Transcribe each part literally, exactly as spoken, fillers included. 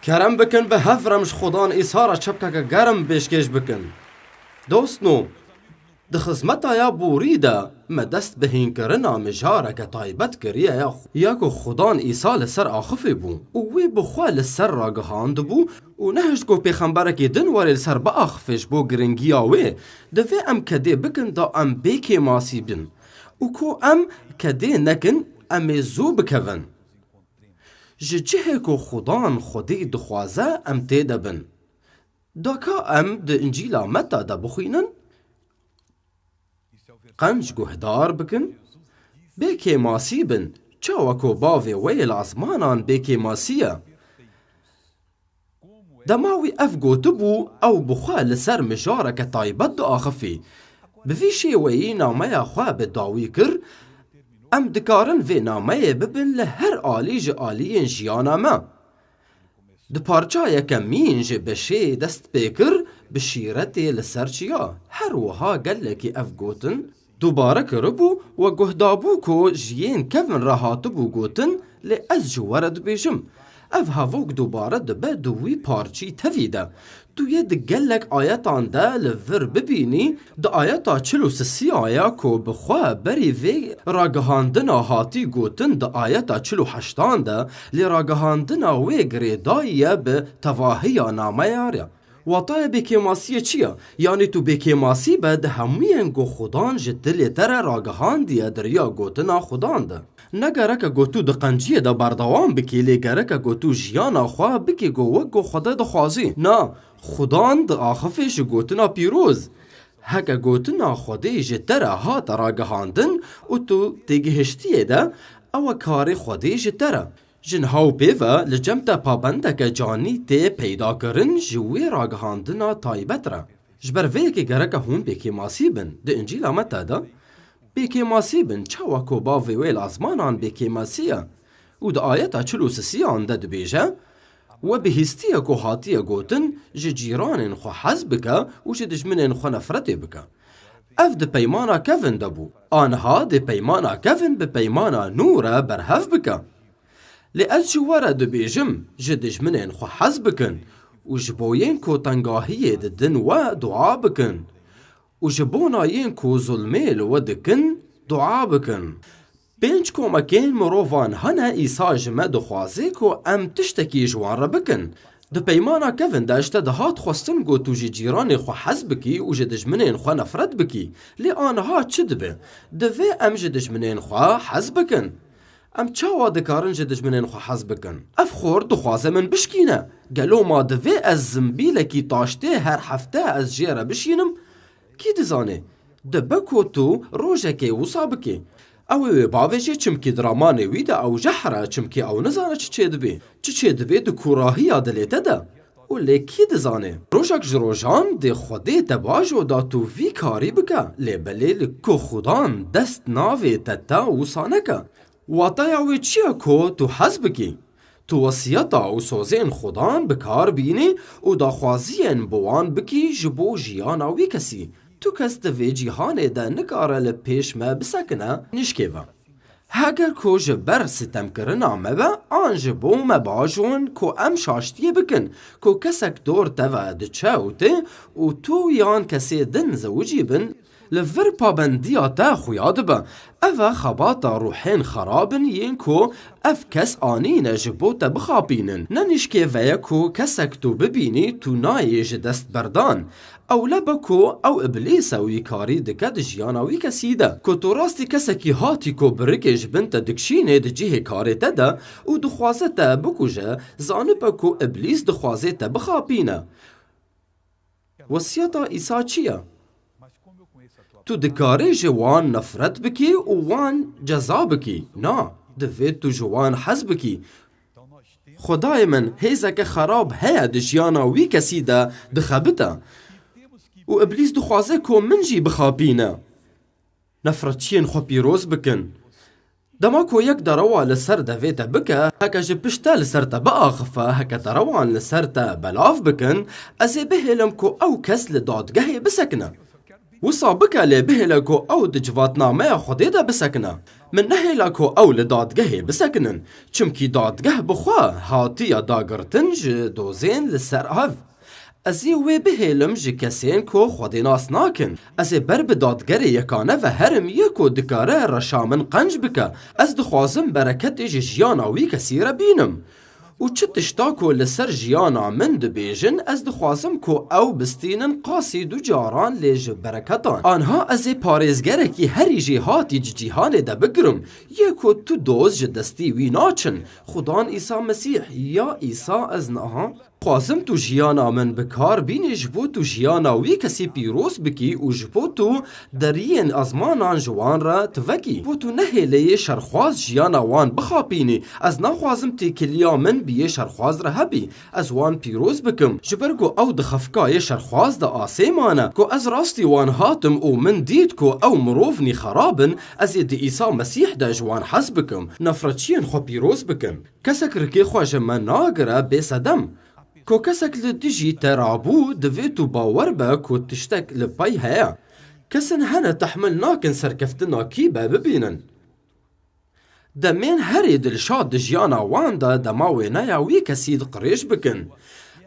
Kerem bikin bi hev re min ji Xudan Îsa re çepkeke germ pêşkêş bikin. Dostno, di xizmeta ya borî de me dest bi hînkirina mijareke taybet kiriye ya, ya ku Xudan Îsa li ser axifê bû û wî bi xwe li ser ragihandibû û nehişt ku pêxemberekî din were li ser biaxifê ji bo giringiya wê, divê em kedê bikin da em bê kêmasî bin û ku em kedê nekin, em ê zû bikevin. Ji cihê ku Xudan xwedî dixwaze em tê de bin. Da ka em di Încîla Meta de bixwînin, qenc guhdar bikin, bê kêmasî bin, çawa ku bavê we yê li ezmanan bê kêmasî ye. Dema wî ev gotibû, ew bi xwe li ser mijareke taybet diaxifî. Bi vî şêweyî nameya xwe bi dawî kir, em dikarin vê nameyê bibin li her alî ji aliyên jiyana me. Di parça yekemîn ji beşê dest pê kir, bi şîretê li ser çiya. Her wiha gelekî ev gotin dubare kiribû, we guhdabû ku ji yên kevin re hatibû gotin, lê ez ji we re dibêjim. Ev hevok dubare dibe di wî parçî tevî de. Tu yê di gelek ayetan de li vir bibînî, di ayeta çil û sisiya ya ku bi xwe berî vê ragihandina hatî gotin di ayeta çil û heştan de, lê ragihandina wê girêdayî ye bi tevahiya nameya re. Wataya bêkêmasiyê çi ye? Yanî tu bêkêmasî be di hemûyên ku Xudan ji dilê te re ragihandiye di riya gotina Xudan de. Ne gereke ku tu di qenciyê de berdewam bikî, lê gereke ku tu jiyana xwe bikî ku wek ku Xwedê dixwazî. Na, Xudan diaxifê ji gotina pîroz. Heke gotina Xwedê ji te re hate ragihandin û tu têgihiştiyê de, ew e karê Xwedê ji te re. Ji niha û pê ve li cem te pabendeke canî tê peyda kirin ji wê ragihandina taybet re. Ji ber vê yekê gereke hûn bêkêmasî bin di Încîla Meta de. Bêkêmasî bin, çawa ku bavê wê li ezmanan bêkêmasî ye û di ayeta çil û sisiyan de dibêje, we bihîstiye ku hatiye gotin, ji cîranên xwe hez bike û ji dijminên xwe nefretê bike. Ev di peymana kevin de bû. Aniha dê peymana kevin bi peymana nû re berhev bike. Lê ez ji we re dibêjim, ji dijminên xwe hez bikin û ji bo yên ku tengahiyê didin we dua bikin û ji bona yên ku zulmê li we dikin dua bikin. Pênc komekên mirovan hene Îsa ji me dixwaze ku em tiştekî ji wan re bikin. Di peymana kevin de ji te dihat xwestin ku tu ji cîranê xwe hez bikî û ji dijminên xwe nefret bikî. Lê aniha çi dibe? Divê em ji dijminên xwe hez bikin. Em çawa dikarin ji dijminên xwe hez bikin? Ev xort dixwaze min bişkîne. Gelo ma divê ez zimbîlekî taştê her hefte ez jê re bişînim? Kî dizane? Dibe ku tu rojekê wisa bikî. Ew ê wê bavêjê, çimkî di ramanê wî de ew jehr e, çimkî ew nizane çi çêdibê. Çi çêdibê di kûrahiya dilê te de. Û lê kî dizane? Rojek ji rojan dê Xwedê te bajo da tu vî karî bike, lê belê li ku Xudan dest navê te te wisa neke. Wataya wê çi ye ku tu hez bikî? Tu wesiyeta û sozên Xudan bi kar bînî û daxwaziyên bi wan bikî ji bo jiyana wî kesî. Tu kes di vê cîhanê de nikare li pêş me bisekine nişkê ve. Heger ku ji ber sitemkirina me be, an ji bo me bajon ku em şaştiyê bikin ku kesek dor te ve diçe û tê û tu yan kesê din zewicî bin, li vir pabendiya te xuya dibe. Ev e xebata ruhên xerab in yên ku ev kes anîne ji bo te bixapînin. Ne nişkê ve ye ku kesek tu bibînî tu nayê ji dest berdan. Ewle be ku ew Îblîs e wî karî dike di jiyana wî kesî de. Ku tu rastî kesekî hatî ku birikê ji bin te dikişînê di cihê karê te de û dixwaze te bikuje, zanibe ku Îblîs dixwaze te bixapîne. Wesiyeta Îsa çi ye? Tu dikarî ji wan nefret bikî û wan ceza bikî. Na, divê tu ji wan hez bikî. Xwedayê min, hêzeke xerab heye di jiyana wî kesî de dixebite. Û Îblîs dixwaze ku min jî bixapîne. Nefretçiyên xwe pîroz bikin. Dema ku yek derewa li ser devê te bike, heke ji pişt te li ser te biaxife, heke derewan li ser te belav bikin, ez ê bihêlim ku ew kes li dadgehê bisekine. Wisa bike, lê bihêle ku ew di civatnameya Xwedê de bisekine. Min nehêla ku ew li dadgehê bisekinin, çimkî dadgeh bi xwe hatiye dagirtin ji dozên li ser ev. Ez ê wê bihêlim ji kesên ku Xwedê nas nakin. Ez ê ber bi dadgerê yekane ve herim, yê ku dikare reşa min qenc bike. Ez dixwazim bereketê ji jiyana wî kesî re bînim. Û çi tişta ku li ser jiyana min dibêjin, ez dixwazim ku ew bistînin qasî du caran, lê ji bereketan. Anha ez ê parêzgerekî herî jêhatî ji cîhanê de bigirim, yê ku tu doz ji destî wî naçin. Xudan Îsa Mesîh, ya Îsa, ez niha dixwazim tu jiyana min bi kar bînî, ji bo tu jiyana wî kesî pîroz bikî û ji bo tu deriyên ezmanan ji wan re tivekî. Bo tu nehêleyê şerxwaz jiyana wan bixapînî. Ez naxwazim têkiliya min bi yê şerxwaz re hebî. Ez wan pîroz bikim, ji ber ku ew di xefka yê şerxwaz de asê mane, ku ez rastî wan hatim û min dît ku ew mirovnî xerab in, ez ê di Îsa Mesîh de ji wan hez bikim. Nefretçiyên xwe pîroz bikin. Kesek rikê xwe ji me nagire bê sedem. Ku kesek li dijî te rabû, divê tu bawer be ku tiştek li pey heye. Kesên hene tehmil nakin serkeftina kî be bibînin. Demên herî dilşad di jiyana wan de dema wêneya wî kesî di qirêj bikin.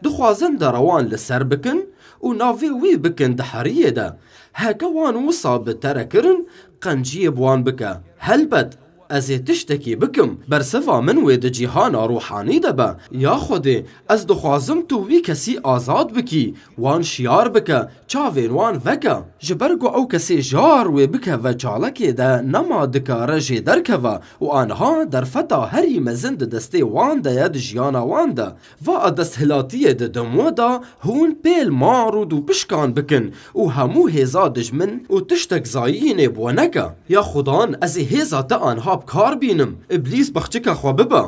Dixwazin derewan li ser bikin û navê wî bikin di heriyê de. Heke wan wisa bi te re kirin, qenciyê bi wan bike. Helbet, ez ê tiştekî bikim. Bersiva min wê di cîhana ruhanî de be. Ya Xwedê, ez dixwazim tu wî kesî azad bikî, wan şiyar bike, çavên wan veke. Ji ber ku ew kesê jar wê bikeve çalekê de, nema dikare jê derkeve û anha derfeta herî mezin di destê wan de ye di jiyana wan de. Va a desthilatiyê didim we da, hûn pêl mar û dûpişkan bikin û hemû hêza dijmin û tiştek zayînê bi we neke. Ya Xudan, ez ê hêza te anha bi kar bînim, Îblîs bexçika xwe bibe.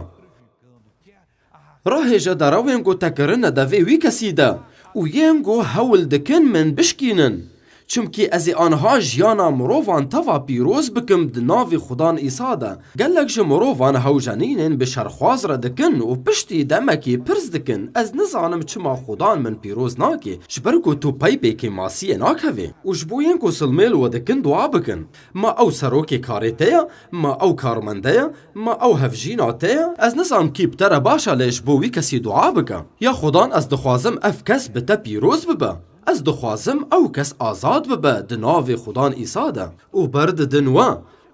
Rahêje derewên ku te kirine devê wî kesî de û yên ku hewl dikin min bişkînin. Çimkî ez ê anha jiyana mirovan teva pîroz bikim di navê Xudan Îsa de. Gelek ji mirovan hewjenînên bi şerxwaz re dikin û piştî demekî pirs dikin, ez nizanim çima Xudan min pîroz nake, ji ber ku tu pey bêkêmasiyê nakevê. Û ji bo yên ku silmê li we dikin dua bikin. Ma ew serokê karê te ye, ma ew karmende ye, ma ew hevjîna te ye, ez nizanim kî bi te re baş e, lê ji bo wî kesî dua bike. Ya Xudan, ez dixwazim ev kes bi te pîroz bibe. Ez dixwazim ew kes azad bibe di navê Xudan Îsa de. Û berdidin we.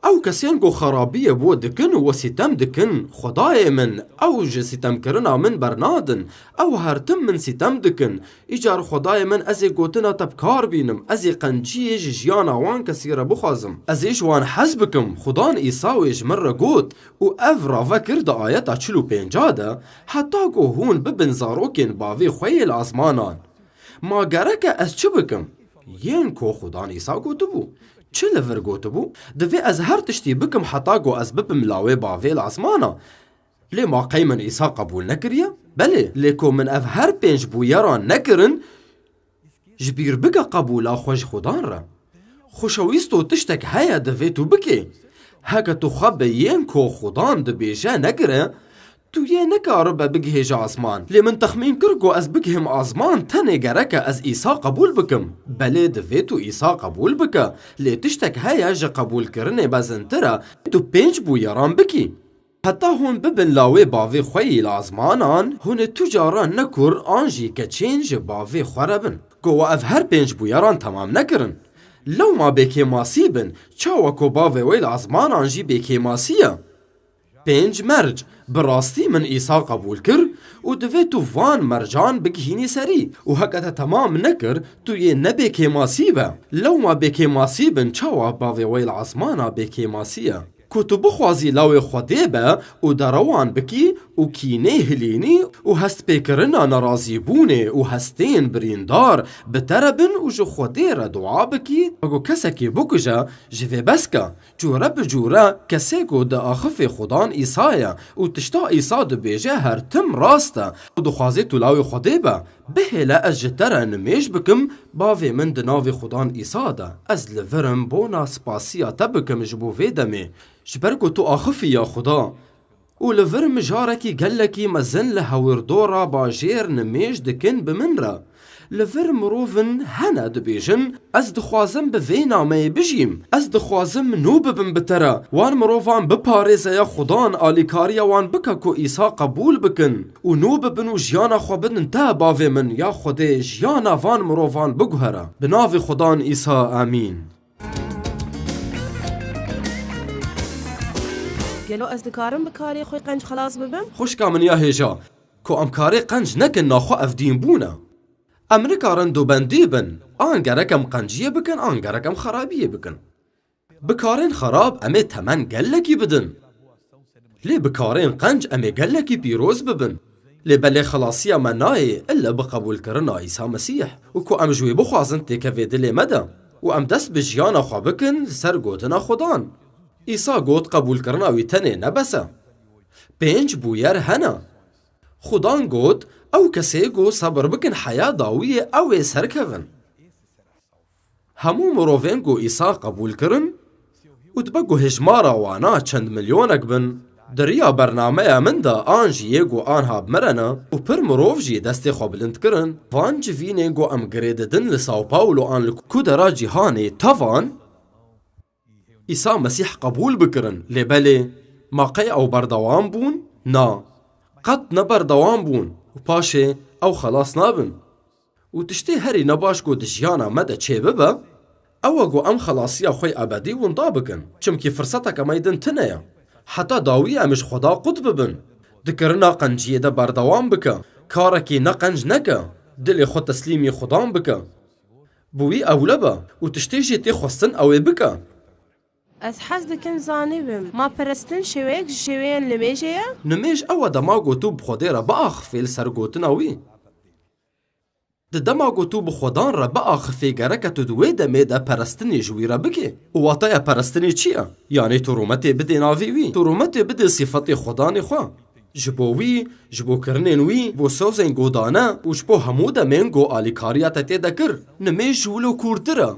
Ew kesên ku xerabiyê bo dikin û we sîtem dikin, Xwedayê min, ew ji sîtemkirina min bernadin. Ew her tim min sîtem dikin. Îcar Xwedayê min, ez ê gotina te bi kar bînim, ez ê qenciyê ji jiyana wan kesî re bixwazim. Ez ê ji wan hez bikim. Xudan Îsa wê ji min re got û ev rave kir di ayeta çil û pênca de, heta ku hûn bibin zarokên bavê xwe yê li ezmanan. Ma gereke ez çi bikim? Yên ku Xudan Îsa gotibû. Çi li vir gotibû? Divê ez her tiştî bikim heta ku ez bibim lawê bavê li ezmana. Lê ma qey min Îsa qebûl nekiriye? Belê, lê ku min ev her pênc bûyeran nekirin, ji bîr bike qebûla xwe ji Xudan re. Xoşewîsto tiştek heye divê tu bikê. Heke tu xwe bi yên ku Xudan dibêje negire, tu yê nekaribe bigihêje asman. Lê min texmîn kir ku ez bigihim asman tenê gereke ez Îsa qebûl bikim. Belê divê tu Îsa qebûl bike, lê tiştek heye ji qebûlkirinê mezintir e, tu pênc bûyeran bikî. Heta hûn bibin lawê bavê xwe yî li azmanan, hûn ê tu caran ne kur an jî keçên ji bavê xwe re bin. Ku we ev her pênc bûyeran temam nekirin. Lewma bêkêmasî bin, çawa ku bavê wê li azmanan jî bêkêmasî ye. Pênc merc, bi rastî min Îsa qebûl kir û divê tu van mercan bigihînî serî û heke te temam nekir, tu yê ne bêkêmasî be. Lewma bêkêmasî bin, çawa bavê wê li azmana bêkêmasî ye. Ku tu bixwazî lawê Xwedê be û derewan bikî û kînê hilînî û hestpêkirina nerazîbûnê û hestên birîndar bi te re bin û ji Xwedê re dua bikî, ku kesekî bikuje, ji vê bes ke. Cûre bi cûre kesê ku diaxifê Xudan Îsa ye û tişta Îsa dibêje her tim rast e û dixwazê tu lawê Xwedê be. Bihêle ez ji te re nimêj bikim, bavê min di navê Xudan Îsa de. Ez li vir im bona spasiya te bikim ji bo vê demê. Ji ber ku tu axifî ya Xuda. Û li vir mijarekî gelekî mezin li hawirdora bajêr nimêj dikin bi min re. Li vir mirovin hene dibêjin, ez dixwazim bi vê nameyê bijîm. Ez dixwazim nû bibim bi te re. Wan mirovan biparêze ya Xudan alîkariya wan bike ku Îsa qebûl bikin. Û nû bibin û jiyana xwe bidin te bavê min, ya Xwedê jiyana van mirovan biguhere. Bi navê Xudan Îsa, amîn. Gelo ez dikarim bi karê xwe qenc xelas bibim? Xwişka min ya hêja, ku em karê qenc nekin naxwe ev dîn bûne. Em nikarin dubendî bin, an gerek em qenciyê bikin, an gerek em xerabiyê bikin. Bi karên xerab em ê temen gelekî bidin. Lê bi karên qenc em ê gelekî pîroz bibin. Lê belê xelasiya me nayê ille bi qebûlkirina Îsa Mesîh û ku em ji wê bixwazin têkevê dilê me de û em dest bi jiyana xwe bikin li ser gotina Xudan. Îsa got qebûlkirina wî tenê ne bes e. Pênc bûyer hene. Xudan got, ew kesê ku sebir bikin heya dawiyê ew ê serkevin. Hemû mirovên ku Îsa qebûl kirin û dibe ku hejmara wana çend milyonek bin, di riya bernameya min de an jî yê ku anha bi me re ne û pir mirov jî destê xwe bilind kirin, van civînên ku em girê didin li Sao Paulo an li ku dera cîhanê tevan Îsa Mesîh qebûl bikirin, lê belê, ma qey ew berdewam bûn? Na, qet ne berdewam bûn û paşê ew xelas nabin. Û tiştê herî nebaş ku di jiyana me de çêbibe, ew e ku em xelasiya xwe yê ebedî winda bikin. Çimkî firseteke me yê din tune ye. Heta dawî em ji Xweda qut bibin. Di kirina qenciyê de berdewam bike. Karekî ne qenc neke. Dilê xwe teslîmî Xudan bike. Bi wî ewle be û tiştê jê tê xwestin ew ê bike. Ez hez dikim zanîbim, ma perestin şêweyek ji şêweyên nimêjê ye? Nimêj ew e dema ku tu bi Xwedê re biaxifê li ser gotina wî. Di dema ku tu bi Xwedan re biaxifê gereke tu di wê demê de perestinê ji wî re bikê. Û wateya perestinê çi ye? Yanî tu rûmetê bidê navê wî, tu rûmetê bidê sîfetê Xwedanê xwe. Ji bo wî, ji bo kirinên wî, bo sozên ku dane û ji bo hemû demên ku alîkariya te tê de kir. Nimêj ji wilo kûrtir e.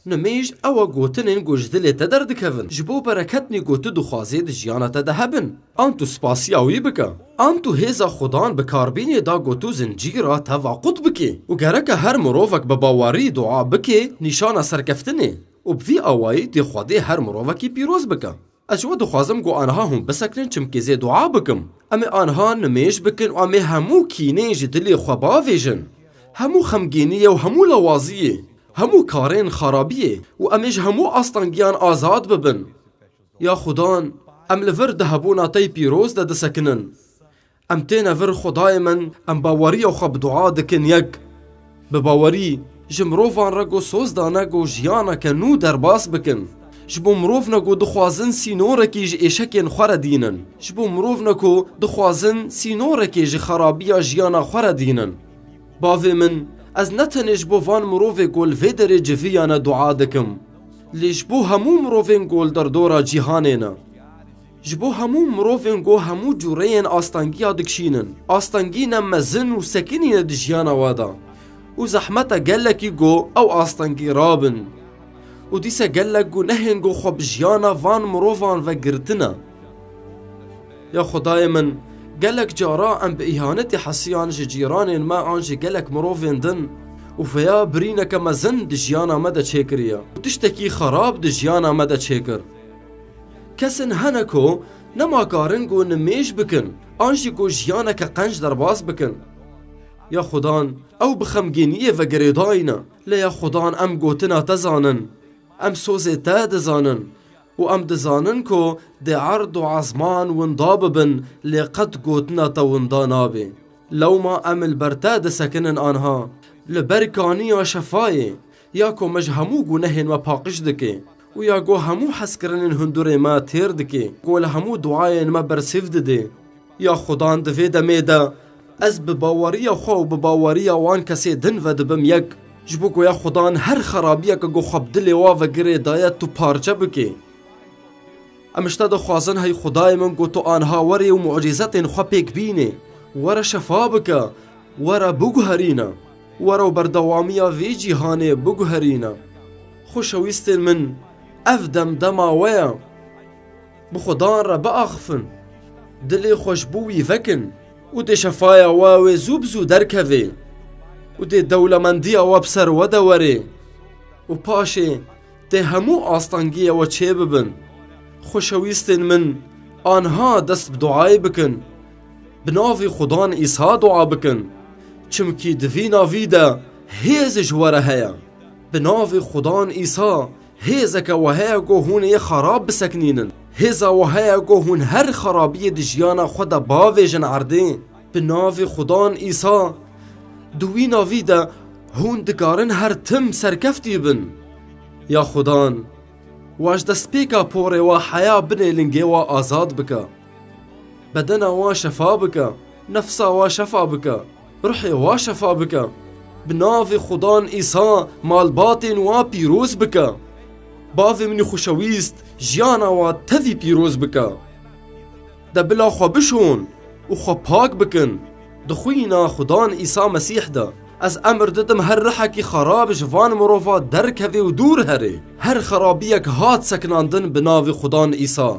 Nimêj ew e gotinên ku ji dilê te derdikevin, ji bo bereketnî ku tu dixwazê di jiyana te de hebin. An tu spasiya wî bike. An tu hêza Xudan bi kar bînê da ku tu zincîra te va qut bikê. Û gereke her mirovek bi bawerî dua bikê, nîşana serkeftinê. Û bi vî awayî dê Xwedê her mirovekî pîroz bike. Ez ji we dixwazim ku aniha hûn bisekinin, çimkî zê dua bikim. Em ê aniha nimêj bikin û em ê hemû kîneyên ji dilê xwe bavêjin. Hemû xemgîniyê û hemû lawaziyê, hemû karên xarabiyê û em ê ji hemû astengiyan azad bibin. Ya Xudan, em li vir di hebûna te yî pîroz de disekinin. Em têne vir Xwedayê min, em baweriya xwe bi dua dikin yek. Bi bawerî, ji mirovan re ku soz dane ku jiyaneke nû derbas bikin. Ji bo mirovne ku dixwazin sînorekî ji êşekên xwe re dînin. Ji bo mirovne ku dixwazin sînorekê ji xerabiya jiyana xwe re dînin. Bavê min, ez ne tenê ji bo van mirovê ku li vê derê civiyane dua dikim, lê ji bo hemû mirovên ku li derdora cîhanê ne. Ji bo hemû mirovên ku hemû cûreyên astengiya dikişînin, astengî ne mezin û sekinî ne di jiyana we de û zehmet e gelekî ku ew astengî rabin û dîse gelek ku nehên ku xwe bi jiyana van mirovan ve girtine. Ya Xwedayê min, gelek cara em bi îhanetê hesiyan ji cîranên me an jî gelek mirovên din û vêya birîneke mezin di jiyana me de çêkiriye û tiştekî xerab di jiyana me de çêkir. Kesin hene ku nema karin ku nimêj bikin, an jî ku jiyaneke qenc derbas bikin. Ya Xudan, ew bi xemgîniyê ve girêdayî ne. Lê ya Xudan, em gotina te zanin. Em sozê te dizanin. Û em dizanin ku dê erd û ezman winda bibin, lê qet gotina te winda nabe. Lewma em li ber te disekinin anha. Li ber kaniya şefayê, ya ku me ji hemû gunehên me paqij dike û ya ku hemû hezkirinên hundurê me têr dike, ku li hemû duayên me bersîv dide. Ya Xudan, di vê demê de ez bi baweriya xwe û bi baweriya wan kesê din ve dibim yek, ji bo ku ya Xudan her xerabiyeke ku xwe bi dilê wa ve girê daye tu parçe bikê. Em ji te dixwazin, hey Xwedayê min, ku tu anha were û mucîzetên xwe pêk bînê, were şefa bike, were biguherîne, were û berdewamiya vê cîhanê biguherîne. Xoşewîstên min, ev dem dema we ye. Bi Xudan re biaxifin. Dilê xwe ji bo wî vekin û dê şefaya we wê zû bi zû derkevê û dê dewlemendiya we bi ser we de werê û paşê dê hemû astengiyê we çê bibin. Xoşewîstên min, anha dest bi duayê bikin. Bi navê Xudan Îsa dua bikin. Çimkî di vî navî de hêz ji we re heye. Bi navê Xudan Îsa hêzeke we heye ku hûn ê xerab bisekinînin. Hêza we heye ku hûn her xerabiyê di jiyana xwe de bavêjin erdê. Bi navê Xudan Îsa di wî navî de hûn dikarin her tim serkeftî bin. Ya Xudan, we ji destpêka porê we heya binê lingê we azad bike. Bedena we şefa bike, nefsa we şefa bike, ruhê we şefa bike. Bi navê Xudan Îsa malbatên we pîroz bike. Bavê min ê xweşewîst, jiyana we tevî pîroz bike. De bila xwe bişon û xwe pak bikin. Di xwîna Xudan Îsa Mesîh de, ez emir didim her rihekî xerab ji van mirova derkeve û dûr here. Her xerabiyek hat sekinandin bi navê Xudan Îsa.